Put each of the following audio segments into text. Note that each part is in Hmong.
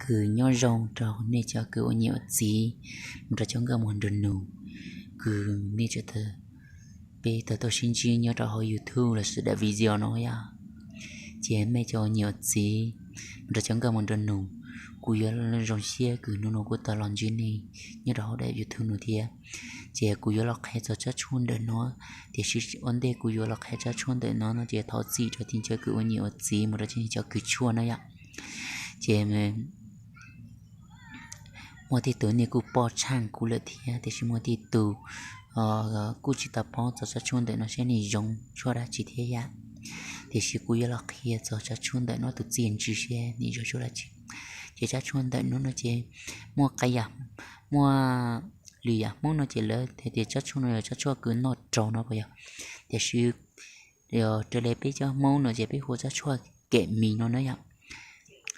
Kws nyob zoo rau nej cov kws ua niam ua txiv mus rau cov nkauj muam nraug nus, kws nej tseem, peb tau tau sib ntsib nyob rau hauv YouTube lossis daim video no yom. Ces mej cov ua niam ua txiv mus rau cov nkauj muam nraug nus, kuv yuav zoo siab kws hnub no kuv tau los ntsib nej nyob rau hauv daim YouTube no thiab. Ces kuv yuav los qhia txog tsab tshuaj ntawm no, tiam sis ua ntej kuv yuav los qhia tsab tshuaj ntawm no no ces thov txim rau tib cov kws ua niam ua txiv mus rau cov kws tshuaj no yom. Ces muaj tej tug nej kuj pom tshaaj kuv lawm thiab, tiam sis muaj tej tug kuj tsis tau paub txog tsab tshuaj ntawm no seb nws zoo tshuaj dab tsi thiab yom. Tiam sis kuv yuav los qhia txog tsab tshuaj ntawm no tus txiaj ntsig seb nws zoo tshuaj dab tsi. Ces tsab tshuaj ntawm no no ces muaj qee yam, muaj lwm yam Hmoob no ces lawv hais tias tsab tshuaj no yog tsab tshuaj kws noj raug no puas yog, tiam sis yog raws li peb cov Hmoob no ces peb hu tsab tshuaj kem mis no na yom.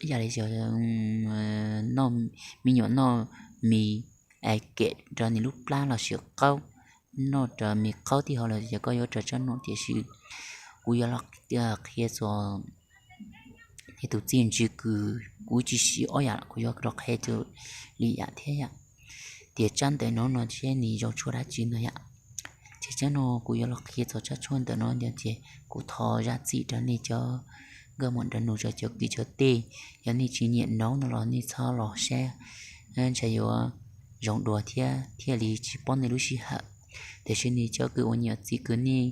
Yam li me nyuam noj mis es kem rau nws lub plab lossis qaub, noj raws mis qaub tij hauv lawm ces koj yuav raug tsab no, tiam sis kuv yuav los qhia txog tus txiaj ntsig kws kuv tsis siv ob yam, kuv yuav los qhia txog lwm yam thiab yom. Tias tsab ntawm no no seb nws zoo tshuaj dab tsi no yom. Ces tsab no kuv yuav los qhia txog tsab tshuaj ntawm no no ces kuv thov zam txim rau nej cov nkauj muam nraug nus, cov kwv cov tij, yog nej tsis nyiam nov no los nej txhob los saib, ntshai yuav zoo dua thiab thiaj li tsis poob nej lub sij hawm. Tiam sis nej cov kws ua niam txiv kws nej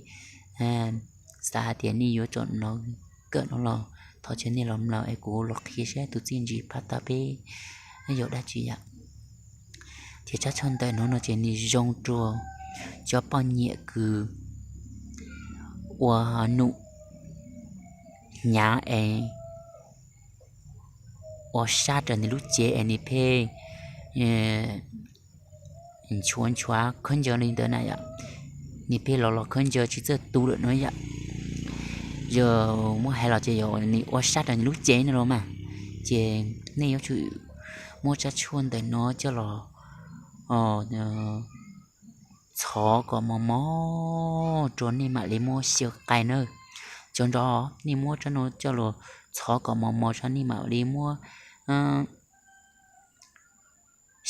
xav hais tias nej yuav tsum nov kawm no los thov caw nej los mloog es kuv los qhia saib tus txiaj ntsig pab tau peb yog dab tsi yom. Ces tsab tshuaj ntawm no no ces nws zoo rau cov poj niam kws ua num hnyav es ua sab rau nws lub cev es nws pheej nchuav nchuav khaub ncaws li ntawd na yom. Nws pheej los los khaub ncaws tsis txawj tu lawm no yom. Yog muab hais los ces yog nws ua sab rau nws lub cev no los mas, ces nej yuav tsum muab tsab tshuaj ntawm no coj los txhov kom mos mos rau nej mam li muab xyaw qai na. Cov ntawd nej muab tsab no coj los txhov kom mos mos rau nej mam li muab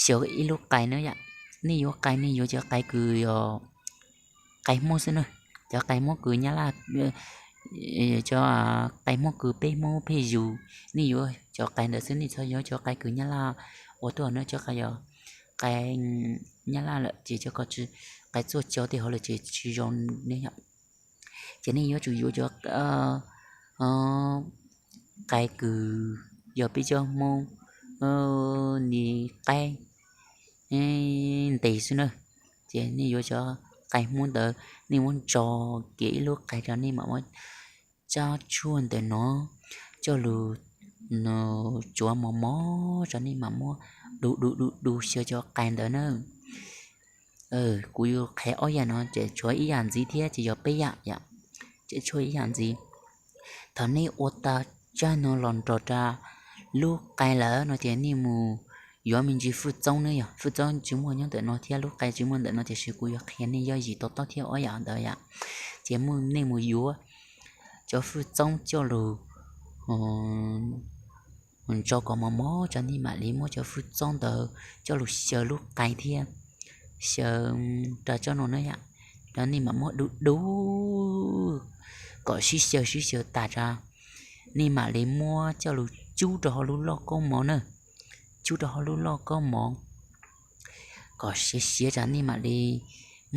xyaw ib lub qai na yom. Nej yuav qai nej yuav cov qai kws yog qai Hmoob xwb na, cov qai Hmoob kws Nyab Laj, cov qai Hmoob kws peb Hmoob pheej yug, nej yuav cov qai ntawd xwb, nej txhob yuav cov qai kws Nyab Laj ua tuaj na, cov qai yog qai Nyab Laj lawm ces cov ko tsis, qai txuaj co tej hauv lawm ces tsis zoo ne yom. Ces nej yuav tsum yuav cov qai kws yog peb cov Hmoob nws qaib ntev xwb na. Ces nej yuav cov qai Hmoob ntawd, nej muab ntso kiag ib lub qai rau nej mam muab tsab tshuaj ntawm no coj lug tsuav mos mos rau nej mam muab du du du du xyaw cov qai ntawd na. Kuv yuav qhia ob yam no ces tshuav ib yam ntxiv thiab ces yog peb yam yom. Ces tshuav ib yam ntxiv. Thaum nej ua tau tsab no los nrog rau lub qai lawm no ces nej mus yuav me ntsis fwj txoob na yom. Fwj txoob tsis muaj nyob ntawm no thiab lub qai tsis muaj ntawm no, tiam sis kuv yuav qhia nej yooj yim to taub thiab ob yam ntawd yom. Ces nej mus yuav cov fwj txoob coj lug ntso kom mos mos rau nej mam li muab cov fwj txoob ntawd coj lug xyaw lub qai thiab xyaw rau tsab no na yom. Rau nej mam muab du du kom sib xyaw sib xyaw tas rau, nej mam li muab coj lug cub rau hauv lub lauj kaub mov na. Cub rau hauv lub lauj kaub mov kom siav siav rau nej mam li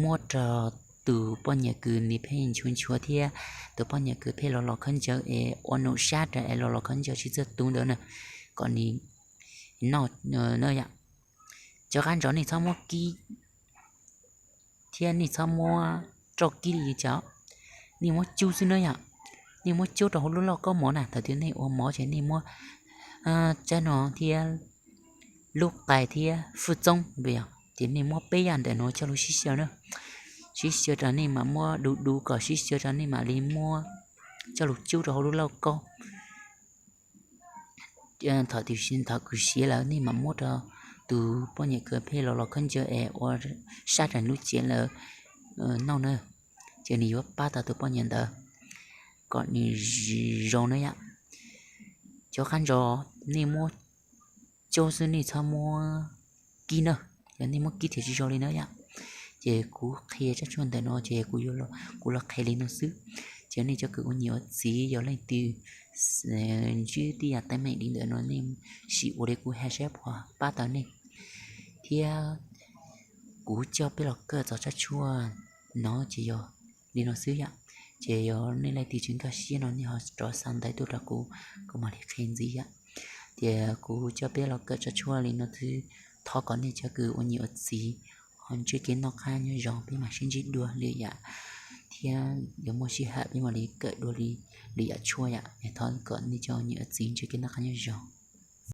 muab rau tus poj niam kws nws pheej nchuav nchuav thiab tus poj niam kws pheej los los khaub ncaws es ua num sab rau es los los khaub ncaws tsis txawj tu ntawd na, kom nws noj na yom. Cov qab ntsos nej txhob muab kib thiab nej txhob muab roj kib li cas, nej muab cub xwb na yom. Nej muab cub rau hauv lub lauj kaub mov na, thaum twg nej ua mov ces nej muab tsab no thiab lub qai thiab fwj txoob, ces nej muab peb yam ntawm no coj lug sib xyaw na. Sib xyaw rau nej mam muab du du kom sib xyaw rau nej mam li muab coj lug cub rau hauv lub lauj kaub. Thaum twg thaum kws siav lawm nej mam muab rau tus poj niam kws pheej los los khaub ncaws es ua sab rau lub cev lawm noj na, ces nws yuav pab tau tus poj niam ntawd kom nws zoo na yom. Cov qab ntsos nej muab coj xwb, nej txhob muab kib na, yog nej muab kib thiaj tsis zoo li na yom. Ces kuv qhia tsab tshuaj ntawm no ces kuv yuav, kuv los qhia li no xwb. Ces nej cov kws ua niam ua txiv, yog leej twg ntsib tej yam teeb meem li ntawm no, nej sim ua li kuv hais saib puas pab tau nej. Thiab kuv coj peb los kawm txog tsab tshuaj no ces yog li no xwb yom. Ces yog nej leej twg tsis nkag siab no nej ho rov xa ntawv tuaj rau kuv, kuv mam li qhia ntxiv yom. Ces kuv coj peb los kawm tsab tshuaj li no xwb, thov kom nej cov kws ua niam ua txiv ho ntsib kev noj qab nyob zoo, peb mam sib ntsib dua lwm yam, thiab yuav muaj sij hawm peb mam li kawm dua li lwm yam tshuaj yom. Es thov kom nej cov ua niam ua txiv ntsib kev noj qab nyob zoo.